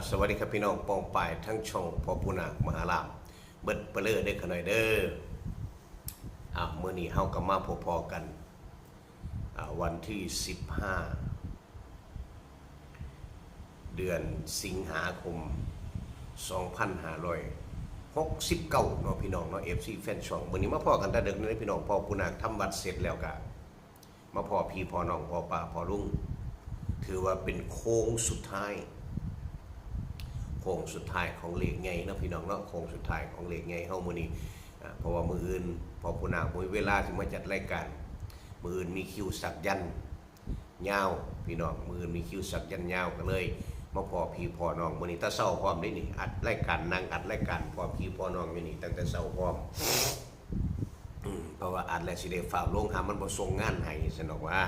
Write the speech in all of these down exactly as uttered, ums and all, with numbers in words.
สวัสดีครับพี่น้องป้องปายทั้งช่องพ่อปู่นาคมหาลาภเบิดเปเล่อเด้อขะน้อยเด้อ อ่ะมื้อนี้เฮาก็มาพอๆกัน อ่ะวันที่สิบห้า เดือนสิงหาคม สองพันห้าร้อยหกสิบเก้า เนาะพี่น้องเนาะ เอฟซี แฟนช่อง มื้อนี้มาพ้อกันแต่เดิกนี่พี่น้อง พ่อปู่นาคทำวัดเสร็จแล้วก็มาพ้อพี่พ้อน้องพ้อป้าพ้อลุง ถือว่าเป็นโค้งสุดท้าย โค้งสุดท้ายของเลขใหญ่เนาะพี่น้องเนาะ โค้งสุดท้ายของเลขใหญ่เฮามื้อนี้ อ่า เพราะว่ามื้ออื่นพ่อปู่นาคบ่มีเวลาสิมาจัดรายการ มื้ออื่นมีคิวสักยันต์ยาว พี่น้อง มื้ออื่นมีคิวสักยันต์ยาว ก็เลยมาพ้อพี่พ้อน้อง มื้อนี้แต่เช้าพร้อมเด้นี่ อัดรายการ นั่งอัดรายการพ้อพี่พ้อน้องอยู่นี่ตั้งแต่เช้าพร้อม อืม เพราะว่าอัดแล้วสิได้ฟ้าวลง หามันบ่ส่งงานให้ ซั่นดอกว่า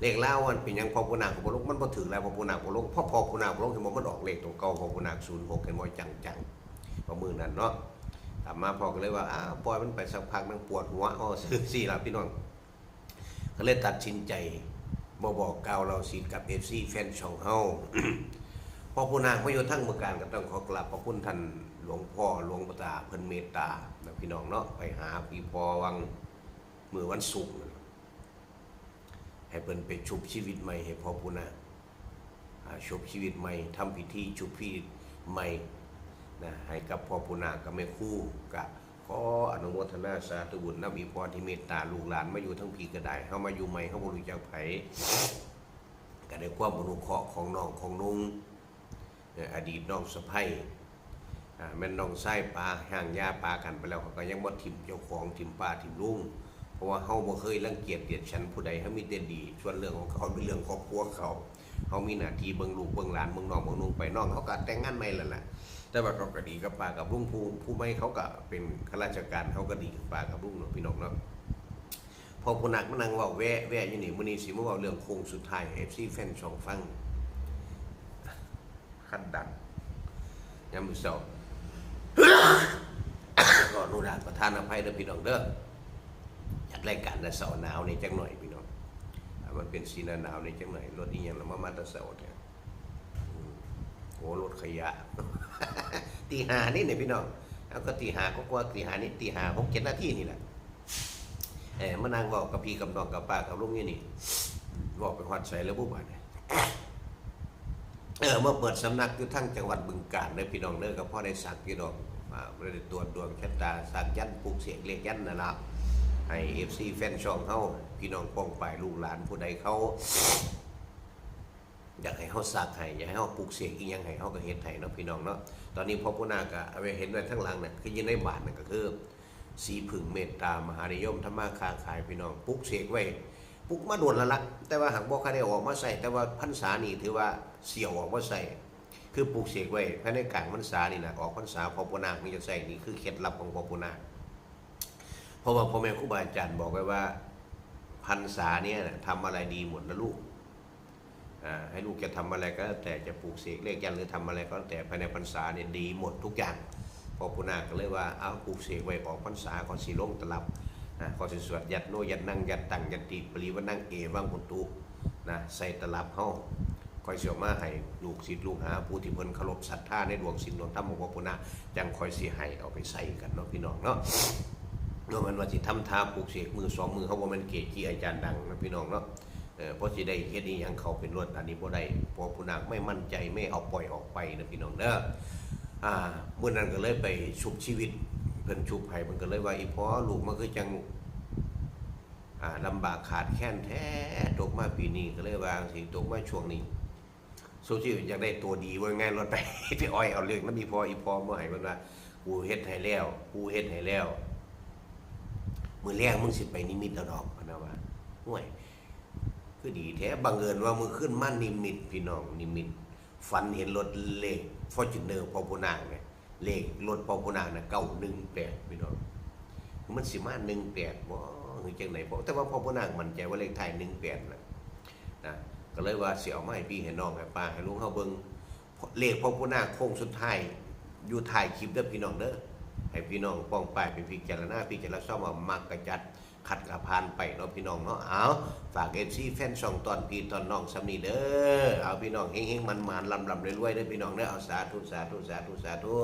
เลขลาวมันเป็นหยังพ่อปู่นาคบ่ลง มันบ่ถืกแล้วพ่อปู่นาคบ่ลง เพราะพ่อปู่นาคบ่ลง เห็นบ่ มันออกเลขตัวเก่าพ่อปู่นาค ศูนย์หก เห็นบ่ จังๆ ว่ามื้อนั้นเนาะ กลับมาพ่อก็เลยว่า อ้าว ปล่อยมันไปสักพัก มันปวดหัว อ้อ ซื่อๆ ล่ะพี่น้อง ก็เลยตัดสินใจบ่บอกกล่าวเล่าสิทธิ์กับ เอฟซี แฟนช่องเฮา พ่อปู่นาคมาอยู่ทางเมืองการ ก็ต้องขอกราบขอบคุณท่านหลวงพ่อหลวงปู่ตา เพิ่นเมตตานะพี่น้องเนาะ ไปหาพี่พ่อวังมื้อวันศุกร์นั่นล่ะ ให้เพิ่นไปชุบชีวิตใหม่ให้พ่อปู่นาค อ่า ชุบชีวิตใหม่ ทำพิธีชุบชีวิตใหม่นะ ให้กับพ่อปู่นาคกับแม่ครู ก็ขออนุโมทนาสาธุบุญนำอีพ่อที่เมตตาลูกหลานมาอยู่ทั้งพีก็ได้ เฮามาอยู่ใหม่ เฮาบ่รู้จักไผ ก็ได้ความอนุเคราะห์ของน้องของนุ่ง เอ่อ อดีตน้องสะใภ้ อ่า แม่นน้องชายปา ห่างยาปากันไปแล้ว เขาก็ยังบ่ถิ่มเจ้าของ ถิ่มป้าถิ่มลุง เพราะว่าเฮาบ่เคยรังเกียจเดียดฉันผู้ใด เฮามีแต่ดี ส่วนเรื่องของเขาเป็นเรื่องครอบครัวเขา เฮามีหน้าที่เบิ่งลูกเบิ่งหลาน เบิ่งน้องเบิ่งนุ่งไป น้องเขาก็แต่งงานใหม่แล้วล่ะ แต่ว่าเขาก็ดีกับป้ากับลุง ผู้ ผู้ใหม่เขาก็เป็นข้าราชการ เขาก็ดีกับป้ากับลุงเนาะพี่น้องเนาะ พ่อปู่นาคมานั่งเว้าแวะแวะอยู่นี่ มื้อนี้สิมาเว้าเรื่องโค้งสุดท้ายให้ เอฟซี แฟนช่องฟัง คันดัง ยามมื้อเช้า ขออนุญาตประทานอภัยเด้อพี่น้องเด้อ จัดรายการแต่เช้าหนาวนี่จักหน่อยพี่น้อง อ่า มันเป็นสีหนาวๆนี่จักหน่อย รถอีหยังละมา มาแต่เช้าเนี่ย อืม โอ้ รถขยะ ตีห้านี่เนี่ยพี่น้อง แล้วก็ตีห้ากว่าๆ ตีห้านี่ ตีห้า หก เจ็ดนาทีนี่แหละ เออ มานั่งเว้ากับพี่กับน้องกับป้ากับลุงอยู่นี่ เว้าไปฮอดไสแล้วบุบาดเนี่ย เออ มาเปิดสำนักอยู่ทางจังหวัดบึงกาฬเด้อพี่น้องเด้อ ก็พอได้สักอยู่ดอก อ่า บ่ได้ตรวจดวงชะตา สักยันต์ปลุกเสกเลขยันต์นั่นล่ะ ให้ เอฟซี แฟนช่องเฮา พี่น้องป้องปายลูกหลานผู้ใดเขา อยากให้เฮาสักให้ อยากให้เฮาปลุกเสกอีหยังให้ เฮาก็เฮ็ดให้เนาะพี่น้องเนาะ ตอนนี้พ่อปู่นาคก็เอาไว้เห็นไว้ทางหลังน่ะ คืออยู่ในบาทนั่นก็คือ สีผึ้งเมตตามหานิยม ทำมาค้าขายพี่น้อง ปลุกเสกไว้ ปลุกมาโดนแล้วละ แต่ว่าหากบ่ค่อยได้ออกมาใช้ แต่ว่าพรรษานี่ถือว่าสิเอาออกมาใช้ คือปลุกเสกไว้ภายในกลางพรรษานี่นะ ออกพรรษาพ่อปู่นาคนี่จะใช้ นี่คือเคล็ดลับของพ่อปู่นาค เพราะว่าพ่อแม่ครูบาอาจารย์บอกไว้ว่า พรรษาเนี่ยนะ ทำอะไรดีหมดนะลูก อ่า ให้ลูกจะทำอะไรก็แล้วแต่ จะปลุกเสกเลขยันต์หรือทำอะไรก็แล้วแต่ ภายในพรรษาเนี่ยดีหมดทุกอย่าง พ่อปู่นาคก็เลยว่า เอา ปลุกเสกไว้ออกพรรษา ข้อยสิลงตลับ อ่า ข้อยสิสวดยัตโน ยัตนัง ยัตตัง ยัตติ ปริวรรณัง เอวัง โหตุ นะ ใส่ตลับเฮา ข้อยสิเอามาให้ลูกศิษย์ลูกหา ผู้ที่เพิ่นเคารพศรัทธาในดวงศีลดวงธรรมของพ่อปู่นาค จั่งข้อยสิให้เอาไปใส่กันเนาะพี่น้องเนาะ บ่แม่นว่าสิทำท่าปลุกเสกมื้อสองมื้อ เฮาบ่แม่นเกจิอาจารย์ดังนะพี่น้องเนาะ เออ เพราะสิได้เฮ็ดอีหยังเข้าเป็นรถ อันนี้บ่ได้ เพราะปู่นาคไม่มั่นใจ ไม่เอาปล่อยออกไปนะพี่น้องเด้อ อ่า มื้อนั้นก็เลยไปชุบชีวิต เพิ่นชุบให้ เพิ่นก็เลยว่า อีพ่อ ลูกมันคือจั่ง อ่า ลำบากขาดแคลนแท้ ตกมาปีนี้ ก็เลยว่าจั่งซี้ ตกมาช่วงนี้ สุดที่อยากได้ตัวดี ว่าง่าย รถไป ไปอ้อยเอาเลขนำอีพ่อ อีพ่อบ่ให้ เพิ่นว่า กูเฮ็ดให้แล้ว กูเฮ็ดให้แล้ว มื้อแลงมึงสิไปนิมิตเอาดอก เพิ่นว่า ห่วย คือดีแท้ บังเอิญว่ามื้อคืนมานิมิต พี่น้อง นิมิต ฝันเห็นรถเลข Fortuner พ่อปู่นาคเนี่ย เลขรถพ่อปู่นาคน่ะ เก้าหนึ่งแปด พี่น้อง มันสิมา หนึ่งแปด บ่ หรือจั่งใด๋ เพราะ แต่ว่าพ่อปู่นาคมั่นใจว่าเลขท้าย หนึ่งแปด น่ะ นะ ก็เลยว่าสิเอามาให้พี่ให้น้อง ให้ป้าให้ลุงเฮาเบิ่ง เลขพ่อปู่นาคโค้งสุดท้าย อยู่ท้ายคลิปเด้อพี่น้องเด้อ ให้พี่น้องป้องปายไปพิจารณา พิจารณาซ่อมเอา มักกะจัด คัดก็ผ่านไปเนาะพี่น้องเนาะ เอา ฝาก เอฟซี แฟนช่องตอนพี่ตอนน้องส่ำนี้เด้อ เอาพี่น้องเฮงๆ หมานๆ ร่ำๆ รวยๆ เด้อพี่น้องเด้อ เอา สาธุ สาธุ สาธุ สาธุ